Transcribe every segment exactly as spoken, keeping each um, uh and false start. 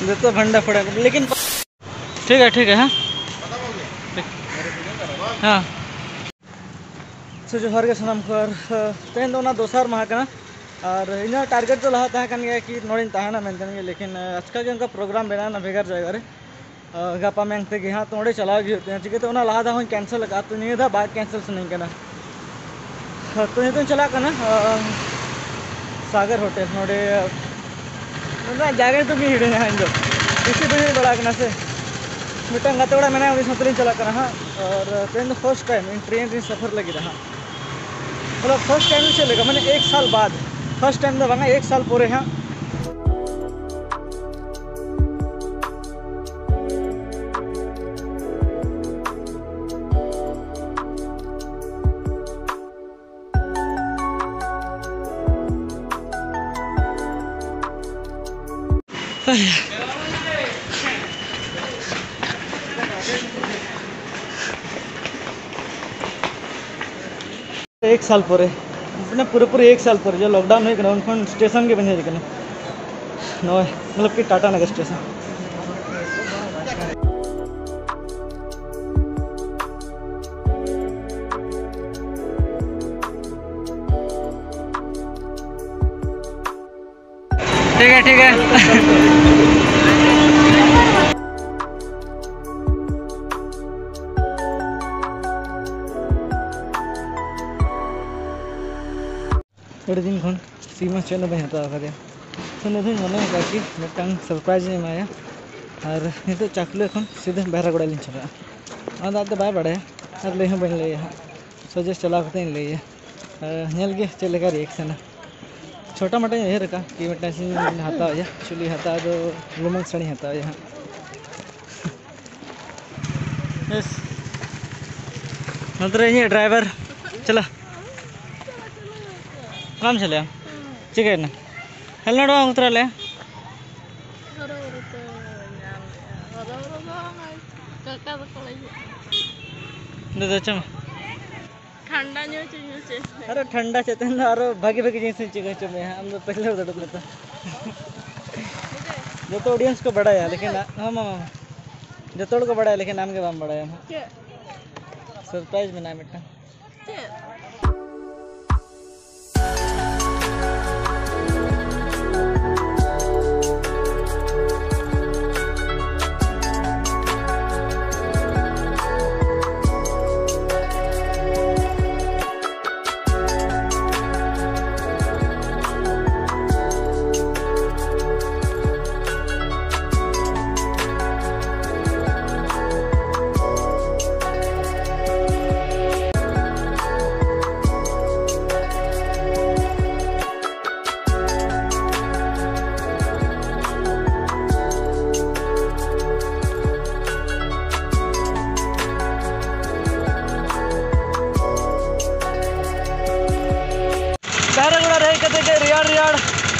ᱡᱚᱛᱚ ᱵᱷᱟᱱᱰᱟ ᱯᱷᱚᱲᱟ ᱠᱚ, ᱞᱮᱠᱤᱱ ᱴᱷᱤᱠ ᱜᱮᱭᱟ, ᱴᱷᱤᱠ ᱜᱮᱭᱟ, ᱦᱮᱸ᱾ ᱦᱮᱸ᱾ ᱥᱮ ᱡᱚᱦᱟᱨ ᱜᱮ ᱥᱟᱱᱟᱢ ᱠᱚ᱾ ᱟᱨ, ᱛᱮᱦᱮᱧ ᱫᱚ ᱚᱱᱟ ᱫᱚᱥᱟᱨ ᱢᱟᱦᱟ ᱠᱟᱱᱟ᱾ ᱟᱨ ᱤᱧᱟᱹᱜ ᱴᱟᱨᱜᱮᱴ ᱫᱚ ᱞᱟᱦᱟ ᱛᱟᱦᱮᱸ ᱠᱟᱱ ᱜᱮᱭᱟ ᱠᱤ ᱱᱚᱰᱮᱧ ᱛᱟᱦᱮᱱᱟ ᱢᱮᱱᱛᱮ ᱜᱮ, ᱞᱮᱠᱤᱱ, ᱟᱪᱠᱟ ᱜᱮ ᱚᱱᱠᱟ ᱯᱨᱳᱜᱨᱟᱢ ᱵᱮᱱᱟᱣ ᱮᱱᱟ ᱵᱷᱮᱜᱟᱨ ᱡᱟᱭᱜᱟ ᱨᱮ᱾ ᱜᱟᱯᱟ ᱢᱮᱭᱟᱝ ᱛᱮᱜᱮ ᱦᱟᱸᱜ ᱛᱚ ᱚᱸᱰᱮ ᱪᱟᱞᱟᱣ ᱜᱮ ᱦᱩᱭᱩᱜ ᱛᱤᱧᱟᱹ, ᱪᱤᱠᱟᱹᱛᱮ ᱚᱱᱟ ᱞᱟᱦᱟ ᱫᱷᱟᱣ ᱦᱚᱸᱧ ᱠᱮᱱᱥᱮᱞ ᱟᱠᱟᱫᱼᱟ, ᱛᱚ ᱱᱤᱭᱟᱹ ᱫᱷᱟᱣ ᱵᱟᱭ ᱠᱮᱱᱥᱮᱞ ᱥᱟᱱᱟᱧ ᱠᱟᱱᱟ᱾ ᱛᱚ ᱱᱤᱛᱚᱜ ᱤᱧ ᱪᱟᱞᱟᱜ ᱠᱟᱱᱟ, ᱟᱸ, ᱥᱟᱜᱚᱨ ᱦᱳᱴᱮᱞ, ᱱᱚᱰᱮ, ᱱᱚᱰᱮ ᱡᱟᱭᱜᱟ ᱧᱩᱛᱩᱢ ᱜᱤᱧ ᱦᱤᱲᱤᱧᱟ ᱦᱟᱸᱜ ᱤᱧ ᱫᱚ, ᱵᱮᱥᱤ ᱫᱚ ᱦᱤᱲᱤᱧ ᱵᱟᱲᱟ ᱠᱟᱱᱟ ᱥᱮ᱾ ᱢᱤᱫᱴᱟᱝ ᱜᱟᱛᱮ ᱠᱚᱲᱟ ᱢᱮᱱᱟᱭᱟ, ᱩᱱᱤ ᱥᱟᱶ ᱛᱮᱞᱤᱧ ᱪᱟᱞᱟᱜ ᱠᱟᱱᱟ ᱦᱟᱸᱜ᱾ ᱟᱨ ᱛᱮᱦᱮᱧ ᱫᱚ ᱯᱷᱟᱥᱴ ᱴᱟᱭᱤᱢ ᱤᱧ ᱴᱨᱮᱱ ᱨᱤᱧ ᱥᱟᱯᱷᱟᱨ ᱞᱟᱹᱜᱤᱫ ᱦᱟᱸᱜ᱾ ᱢᱚᱛᱞᱚᱵ, ᱯᱷᱟᱥᱴ ᱴᱟᱭᱤᱢ ᱪᱮᱫ ᱞᱮᱠᱟ, ᱢᱟᱱᱮ, ᱮᱠ ᱥᱟᱞ ᱵᱟᱫ, ᱯᱷᱟᱥᱴ ᱴᱟᱭᱤᱢ ᱫᱚ ᱵᱟᱝᱟ, ᱮᱠ ᱥᱟᱞ ᱯᱚᱨᱮ ᱦᱟᱸᱜ᱾ ᱮᱠ ᱥᱟᱞ ᱯᱚᱨᱮ, ᱢᱟᱱᱮ ᱯᱩᱨᱟᱹᱯᱩᱨᱤ ᱮᱠ ᱥᱟᱞ ᱯᱚᱨᱮ, ᱡᱚ ᱞᱚᱠᱰᱟᱣᱩᱱ ᱦᱩᱭ ᱠᱟᱱᱟ, ᱩᱱ ᱠᱷᱚᱱ ᱥᱴᱮᱥᱚᱱ ᱜᱮ ᱵᱟᱹᱧ ᱦᱮᱡ ᱠᱟᱱᱟ᱾ ᱱᱚᱜᱼᱚᱭ, ᱢᱚᱛᱞᱚᱵ ᱠᱤ ᱴᱟᱴᱟ ᱱᱚᱜᱚᱨ ᱥᱴᱮᱥᱚᱱ᱾ ᱴᱷᱤᱠ ᱜᱮᱭᱟ, ᱴᱷᱤᱠ ᱜᱮᱭᱟ᱾ ᱟᱹᱰᱤ ᱫᱤᱱ ᱠᱷᱚᱱ ᱥᱤᱢ ᱦᱚᱸ ᱪᱮᱫ ᱦᱚᱸ ᱵᱟᱹᱧ ᱦᱟᱛᱟᱣ ᱟᱠᱟᱫᱮᱭᱟ᱾ ᱛᱚ ᱱᱤᱛ ᱫᱚᱧ ᱢᱚᱱᱮ ᱟᱠᱟᱫ ᱠᱤ ᱢᱤᱫᱴᱟᱝ ᱥᱟᱨᱯᱨᱟᱭᱤᱡᱽ ᱤᱧ ᱮᱢᱟᱭᱟ᱾ ᱟᱨ ᱱᱤᱛᱚᱜ ᱪᱟᱠᱞᱩ ᱠᱷᱚᱱ ᱥᱤᱫᱷᱟᱹ ᱵᱮᱦᱨᱟᱜᱚᱲᱟ ᱞᱤᱧ ᱪᱟᱞᱟᱜᱼᱟ᱾ ᱚᱱᱟ ᱫᱚ ᱟᱡ ᱫᱚ ᱵᱟᱭ ᱵᱟᱲᱟᱭᱟ, ᱟᱨ ᱞᱟᱹᱭ ᱦᱚᱸ ᱵᱟᱹᱧ ᱞᱟᱹᱭᱟ ᱦᱟᱸᱜ᱾ ᱥᱚᱡᱷᱮ ᱪᱟᱞᱟᱣ ᱠᱟᱛᱮ ᱤᱧ ᱞᱟᱹᱭᱟ᱾ ᱟᱨ ᱧᱮᱞ ᱜᱮ ᱪᱮᱫ ᱞᱮᱠᱟ ᱨᱤᱭᱮᱠᱥᱚᱱᱟ᱾ ᱪᱷᱳᱴᱟ ᱢᱳᱴᱟᱧ ᱩᱭᱦᱟᱹᱨ ᱟᱠᱟᱫ ᱠᱤ ᱢᱤᱫᱴᱟᱝ ᱥᱤᱢ ᱦᱟᱛᱟᱣ ᱮᱭᱟ, ᱪᱩᱞᱤ ᱦᱟᱛᱟᱣ ᱫᱚ ᱞᱩᱢᱟᱹᱝ ᱥᱟᱹᱲᱤᱧ ᱦᱟᱛᱟᱣ ᱮᱭᱟ ᱦᱟᱸᱜ᱾ ᱵᱮᱥ, ᱱᱚᱛᱮ ᱨᱮ ᱤᱧᱤᱡ ᱰᱨᱟᱭᱵᱷᱟᱨ᱾ ᱪᱟᱞᱟ᱾ ᱵᱟᱢ ᱪᱟᱞᱟᱜᱼᱟ? ᱪᱤᱠᱟᱹᱭᱮᱱᱟ? ᱦᱮᱞᱢᱮᱴ ᱵᱟᱢ ᱟᱹᱜᱩ ᱛᱚᱨᱟ ᱞᱮᱜᱼᱟ? ᱦᱚᱨᱚ ᱵᱚᱨᱚ ᱛᱚ ᱧᱟᱢ ᱞᱮᱜᱼᱟ᱾ ᱦᱚᱨᱚ ᱵᱚᱨᱚ ᱫᱚ ᱵᱟᱝ, ᱠᱟᱠᱟ ᱛᱟᱠᱚ ᱞᱟᱹᱜᱤᱫ᱾ ᱫᱟᱫᱟ, ᱪᱚ ᱢᱟ᱾ ᱴᱷᱟᱱᱰᱟ ᱧᱩ ᱦᱚᱪᱚᱧ ᱢᱮᱥᱮ᱾ ᱟᱨᱚ ᱴᱷᱟᱱᱰᱟ ᱪᱮᱫ, ᱛᱮᱦᱮᱧ ᱫᱚ ᱟᱨᱚ ᱵᱷᱟᱜᱮ ᱵᱷᱟᱜᱮ ᱡᱤᱱᱤᱥ ᱤᱧ ᱪᱮᱠᱟ ᱦᱚᱪᱚ ᱢᱮᱭᱟ ᱦᱟᱸᱜ, ᱟᱢ ᱫᱚ ᱯᱟᱹᱦᱞᱟᱹ ᱩᱛᱟᱹᱨ ᱢᱮ ᱛᱚ᱾ ᱡᱚᱛᱚ ᱚᱰᱤᱭᱮᱱᱥ ᱠᱚ ᱵᱟᱲᱟᱭᱟ, ᱞᱮᱠᱤᱱ ᱦᱚᱸ ᱢᱟᱢᱟ, ᱡᱚᱛᱚ ᱦᱚᱲ ᱠᱚ ᱵᱟᱲᱟᱭᱟ, ᱞᱮᱠᱤᱱ ᱟᱢ ᱜᱮ ᱵᱟᱢ ᱵᱟᱲᱟᱭᱟ ᱦᱟᱸᱜ᱾ ᱪᱮᱫ? ᱥᱟᱨᱯᱨᱟᱭᱤᱡᱽ ᱢᱮᱱᱟᱜᱼᱟ ᱢᱤᱫᱴᱟᱝ᱾ ᱪᱮᱫ? ᱫᱟᱨᱮ ᱜᱚᱲᱟ ᱨᱮ ᱦᱮᱡ ᱠᱟᱛᱮ ᱜᱮ ᱨᱮᱭᱟᱲ ᱨᱮᱭᱟᱲ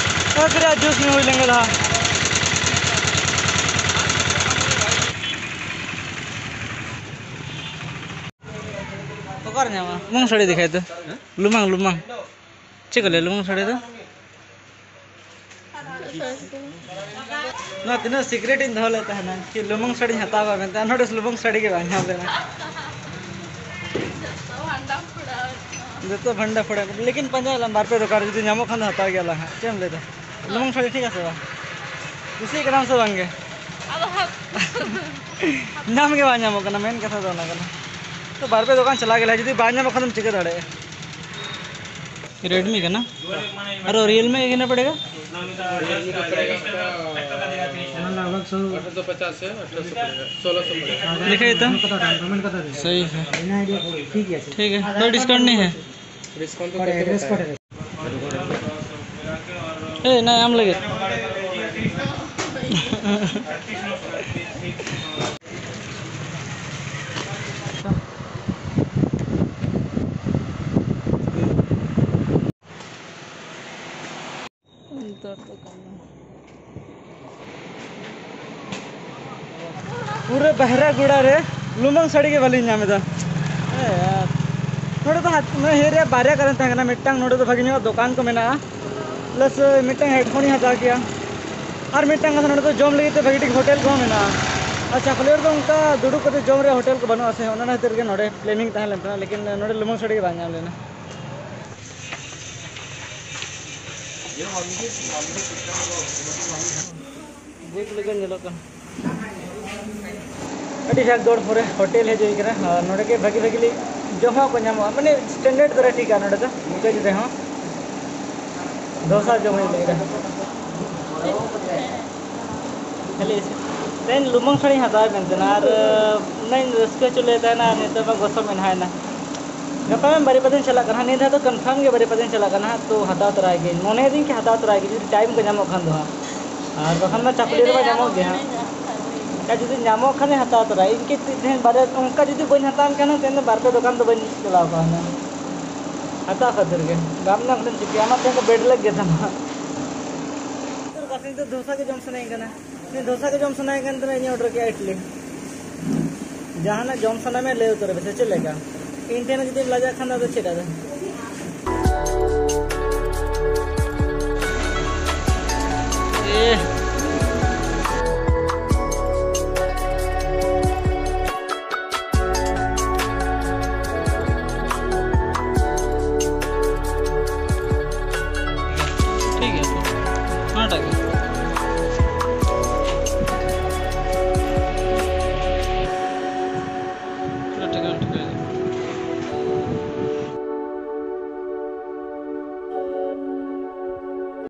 ᱟᱹᱠ ᱨᱮᱭᱟᱜ ᱡᱩᱥ ᱧᱩ ᱦᱩᱭ ᱞᱮᱱ ᱜᱮ ᱞᱟᱦᱟ᱾ ᱚᱠᱟᱨᱮ ᱧᱟᱢᱟ? ᱞᱩᱢᱟᱹᱝ ᱥᱟᱹᱲᱤ ᱫᱮᱠᱷᱟᱭ ᱛᱚ᱾ ᱞᱩᱢᱟᱹᱝ, ᱞᱩᱢᱟᱹᱝ᱾ ᱪᱮᱫ ᱠᱚ ᱞᱟᱹᱭᱟ ᱞᱩᱢᱟᱹᱝ ᱥᱟᱹᱲᱤ ᱫᱚ? ᱱᱚᱣᱟ ᱛᱤᱱᱟᱹᱜ ᱥᱤᱠᱨᱮᱴ ᱤᱧ ᱫᱚᱦᱚ ᱞᱮᱫ ᱛᱟᱦᱮᱱᱟ, ᱠᱤ ᱞᱩᱢᱟᱹᱝ ᱥᱟᱹᱲᱤᱧ ᱦᱟᱛᱟᱣᱟ ᱢᱮᱱᱛᱮ, ᱟᱨ ᱱᱚᱰᱮ ᱞᱩᱢᱟᱹᱝ ᱥᱟᱹᱲᱤ ᱜᱮ ᱵᱟᱝ ᱧᱟᱢ ᱞᱮᱱᱟ᱾ ᱡᱚᱛᱚ ᱵᱷᱟᱱᱰᱟ ᱯᱷᱚᱲᱟ, ᱞᱮᱠᱤᱱ ᱯᱟᱸᱡᱟᱭᱟᱞᱟᱝ ᱵᱟᱨ ᱯᱮ ᱫᱚᱠᱟᱱ ᱨᱮ, ᱡᱩᱫᱤ ᱧᱟᱢᱚᱜ ᱠᱷᱟᱱ ᱫᱚ ᱦᱟᱛᱟᱣ ᱜᱮᱭᱟᱞᱟᱝ ᱦᱟᱸᱜ᱾ ᱪᱮᱫ ᱮᱢ ᱞᱟᱹᱭᱫᱟ? ᱞᱩᱢᱟᱹᱝ ᱥᱟᱹᱲᱤ ᱴᱷᱤᱠ ᱟᱥᱮ ᱵᱟᱝ? ᱠᱩᱥᱤᱭᱟᱜ ᱠᱟᱱᱟᱢ ᱥᱮ ᱵᱟᱝ ᱜᱮ? ᱟᱫᱚ ᱦᱟᱸᱜ ᱧᱟᱢ ᱜᱮ ᱵᱟᱝ ᱧᱟᱢᱚᱜ ᱠᱟᱱᱟ, ᱢᱮᱱ ᱠᱟᱛᱷᱟ ᱫᱚ ᱚᱱᱟ ᱠᱟᱱᱟ᱾ ᱛᱚ ᱵᱟᱨ ᱯᱮ ᱫᱚᱠᱟᱱ ᱪᱟᱞᱟᱣ ᱜᱮ ᱞᱟᱜᱟᱜᱼᱟ, ᱡᱩᱫᱤ ᱵᱟᱝ ᱧᱟᱢᱚᱜ ᱠᱷᱟᱱ ᱫᱚᱢ ᱪᱤᱠᱟᱹ ᱫᱟᱲᱮᱭᱟᱜᱼᱟ? ᱨᱮᱰᱢᱤ ᱠᱟᱱᱟ, ᱟᱨᱚ ᱨᱤᱭᱮᱞᱢᱤ ᱜᱮ ᱠᱤᱱᱟ ᱯᱚᱲᱮᱜᱟ᱾ ᱚᱱᱟ ᱞᱟᱜᱽ ᱵᱷᱟᱜᱽ ᱥᱚ ᱟᱴᱷᱟᱨᱚᱥᱚ ᱯᱚᱪᱟᱥ ᱥᱮ ᱟᱴᱷᱟᱨᱚᱥᱚ ᱯᱚᱲᱮᱜᱟ, ᱥᱳᱞᱳᱥᱚ ᱯᱚᱲᱮᱜᱟ᱾ ᱫᱮᱠᱷᱟᱭ ᱛᱚ᱾ ᱯᱮᱢᱮᱱᱴ ᱠᱟᱛᱟ ᱛᱟᱢ, ᱯᱮᱢᱮᱱᱴ ᱠᱟᱛᱟ ᱫᱮ᱾ ᱥᱟᱦᱤ ᱦᱮ᱾ ᱤᱱᱟ ᱟᱭᱰᱤ ᱴᱷᱤᱠ ᱜᱮᱭᱟ ᱥᱮ? ᱴᱷᱤᱠ ᱦᱮ, ᱠᱳᱭ ᱰᱤᱥᱠᱟᱣᱩᱱᱴ ᱱᱟᱦᱤ ᱦᱮ᱾ ᱰᱤᱥᱠᱟᱣᱩᱱᱴ ᱛᱚ ᱠᱚᱨᱛᱮ ᱯᱚᱲᱛᱮ ᱦᱳᱛᱟ ᱦᱮ᱾ ᱮ, ᱱᱟ, ᱟᱢ ᱞᱟᱹᱜᱤᱫ᱾ ᱯᱩᱨᱟᱹ ᱵᱟᱦᱨᱟ ᱜᱚᱲᱟ ᱨᱮ ᱞᱩᱢᱟᱹᱝ ᱥᱟᱹᱲᱤ ᱜᱮ ᱵᱟᱹᱞᱤᱧ ᱧᱟᱢ ᱮᱫᱟ᱾ ᱦᱮᱸ ᱭᱟᱨ, ᱱᱚᱰᱮ ᱫᱚ ᱦᱟᱛ-, ᱱᱚᱰᱮ ᱦᱮᱡ ᱨᱮᱭᱟᱜ ᱵᱟᱨᱭᱟ ᱠᱟᱨᱚᱱ ᱛᱟᱦᱮᱸ ᱠᱟᱱᱟ᱾ ᱢᱤᱫᱴᱟᱝ, ᱱᱚᱰᱮ ᱫᱚ ᱵᱷᱟᱜᱮ ᱧᱚᱜ ᱫᱚᱠᱟᱱ ᱠᱚ ᱢᱮᱱᱟᱜᱼᱟ, ᱯᱞᱟᱥ ᱢᱤᱫᱴᱟᱝ ᱦᱮᱰᱯᱷᱳᱱᱤᱧ ᱦᱟᱛᱟᱣ ᱠᱮᱭᱟ᱾ ᱟᱨ ᱢᱤᱫᱴᱟᱝ ᱠᱟᱛᱷᱟ, ᱱᱚᱰᱮ ᱫᱚ ᱡᱚᱢ ᱞᱟᱹᱜᱤᱫ ᱛᱮ ᱵᱷᱟᱜᱤ ᱴᱷᱤᱠ ᱦᱳᱴᱮᱞ ᱠᱚᱦᱚᱸ ᱢᱮᱱᱟᱜᱼᱟ᱾ ᱟᱨ ᱪᱟᱠᱩᱞᱤᱭᱟᱹ ᱨᱮᱫᱚ ᱚᱱᱠᱟ ᱫᱩᱲᱩᱵ ᱠᱟᱛᱮ ᱡᱚᱢ ᱨᱮᱭᱟᱜ ᱦᱳᱴᱮᱞ ᱠᱚ ᱵᱟᱹᱱᱩᱜᱼᱟ ᱥᱮ, ᱚᱱᱟ ᱠᱷᱟᱹᱛᱤᱨ ᱜᱮ ᱱᱚᱰᱮ ᱯᱞᱮᱱᱤᱝ ᱛᱟᱦᱮᱸ ᱞᱮᱱ ᱛᱟᱦᱮᱱᱟ, ᱞᱮᱠᱤᱱ ᱱᱚᱰᱮ ᱞᱩᱢᱟᱹᱝ ᱥᱟᱹᱲᱤ ᱜᱮ ᱵᱟᱝ ᱧᱟᱢ ᱞᱮᱱᱟ᱾ ᱵᱩᱡᱽ ᱞᱮᱠᱟ ᱧᱮᱞᱚᱜ ᱠᱟᱱᱟ᱾ ᱟᱹᱰᱤ ᱰᱷᱮᱨ ᱫᱚᱲ ᱯᱚᱨᱮ ᱦᱳᱴᱮᱞ ᱦᱮᱡ ᱦᱩᱭ ᱠᱟᱱᱟ, ᱟᱨ ᱱᱚᱰᱮ ᱜᱮ ᱵᱷᱟᱹᱜᱤ ᱵᱷᱟᱹᱜᱤ ᱞᱤᱧ ᱡᱚᱢᱟᱜ ᱠᱚ ᱧᱟᱢᱚᱜᱼᱟ, ᱢᱟᱱᱮ ᱥᱴᱮᱱᱰᱟᱨᱰ ᱫᱷᱟᱨᱟ ᱴᱷᱤᱠᱟ᱾ ᱱᱚᱰᱮ ᱫᱚ ᱵᱩᱠᱟᱹᱡ ᱨᱮᱦᱚᱸ ᱫᱷᱳᱥᱟ ᱡᱚᱢ ᱦᱩᱭᱩᱜ ᱞᱟᱹᱜᱤᱫ᱾ ᱠᱷᱟᱹᱞᱤ ᱛᱮᱦᱮᱧ ᱞᱩᱢᱟᱹᱝ ᱥᱟᱹᱲᱤᱧ ᱦᱟᱛᱟᱣᱟ ᱢᱮᱱᱛᱮ, ᱟᱨ ᱩᱱᱟᱹᱜ ᱤᱧ ᱨᱟᱹᱥᱠᱟᱹ ᱦᱚᱪᱚ ᱞᱮᱫ ᱛᱟᱦᱮᱱᱟ, ᱟᱨ ᱱᱤᱛᱚᱜ ᱢᱟ ᱜᱚᱥᱚ ᱢᱮᱱᱦᱟᱭᱮᱱᱟ᱾ ᱜᱟᱯᱟ ᱢᱮᱭᱟᱝ ᱵᱟᱨᱤᱯᱟᱫᱟᱧ ᱪᱟᱞᱟᱜ ᱠᱟᱱᱟ, ᱱᱤᱭᱟᱹ ᱫᱷᱟᱣ ᱫᱚ ᱠᱚᱱᱯᱷᱟᱨᱢ ᱜᱮ ᱵᱟᱨᱤᱯᱟᱫᱟᱧ ᱪᱟᱞᱟᱜ ᱠᱟᱱᱟ ᱦᱟᱸᱜ, ᱛᱚ ᱦᱟᱛᱟᱣ ᱛᱚᱨᱟᱭ ᱜᱤᱭᱟᱹᱧ, ᱢᱚᱱᱮᱭᱮᱫᱟᱹᱧ ᱠᱤ ᱦᱟᱛᱟᱣ ᱛᱚᱨᱟᱭ ᱜᱤᱭᱟᱹᱧ, ᱡᱩᱫᱤ ᱴᱟᱭᱤᱢ ᱠᱚ ᱧᱟᱢᱚᱜ ᱠᱷᱟᱱ ᱫᱚ ᱦᱟᱸᱜ, ᱟᱨ ᱵᱟᱠᱷᱟᱱ ᱢᱟ ᱪᱟᱹᱠᱨᱤ ᱨᱮᱢᱟ ᱧᱟᱢᱚᱜ ᱜᱮ ᱦᱟᱸᱜ᱾ ᱟᱨ ᱡᱩᱫᱤ ᱧᱟᱢᱚᱜ ᱠᱷᱟᱱ ᱦᱟᱛᱟᱣ ᱛᱚᱨᱟᱭ ᱤᱧ ᱠᱤ᱾ ᱛᱮᱦᱮᱧ ᱵᱟᱨᱭᱟ ᱚᱱᱠᱟ ᱡᱩᱫᱤ ᱵᱟᱹᱧ ᱦᱟᱛᱟᱣ ᱠᱷᱟᱱ, ᱛᱮᱦᱮᱧ ᱫᱚ ᱵᱟᱨ ᱯᱮ ᱫᱚᱠᱟᱱ ᱫᱚ ᱵᱟᱹᱧ ᱪᱟᱞᱟᱣ ᱠᱚᱜᱼᱟ ᱦᱩᱱᱟᱹᱝ᱾ ᱦᱟᱛᱟᱣ ᱠᱷᱟᱹᱛᱤᱨ ᱜᱮ ᱵᱟᱢ ᱧᱟᱢ ᱠᱷᱟᱱ ᱪᱤᱠᱟᱹᱭᱟ, ᱟᱢᱟᱜ ᱛᱮᱦᱮᱧ ᱫᱚ ᱵᱮᱰ ᱞᱮᱜ ᱜᱮ ᱛᱟᱢᱟ᱾ ᱵᱟᱥ ᱫᱚ ᱫᱷᱳᱥᱟ ᱜᱮ ᱡᱚᱢ ᱥᱟᱱᱟᱧ ᱠᱟᱱᱟ᱾ ᱤᱧ ᱫᱷᱳᱥᱟ ᱜᱮ ᱡᱚᱢ ᱥᱟᱱᱟᱭᱮ ᱠᱟᱱ ᱛᱟᱦᱮᱱᱟ, ᱤᱧ ᱚᱰᱟᱨ ᱠᱮᱫᱼᱟ ᱤᱰᱞᱤ᱾ ᱡᱟᱦᱟᱱᱟᱜ ᱡᱚᱢ ᱥᱟᱱᱟ ᱢᱮ, ᱞᱟᱹᱭ ᱩᱛᱟᱹᱨ ᱯᱮᱥᱮ, ᱪᱮᱫ ᱞᱮᱠᱟ? ᱤᱧ ᱴᱷᱮᱱ ᱡᱩᱫᱤᱢ ᱞᱟᱡᱟᱜ ᱠᱷᱟᱱ ᱟᱫᱚ ᱪᱮᱫ ᱟᱫᱚ? ᱮ,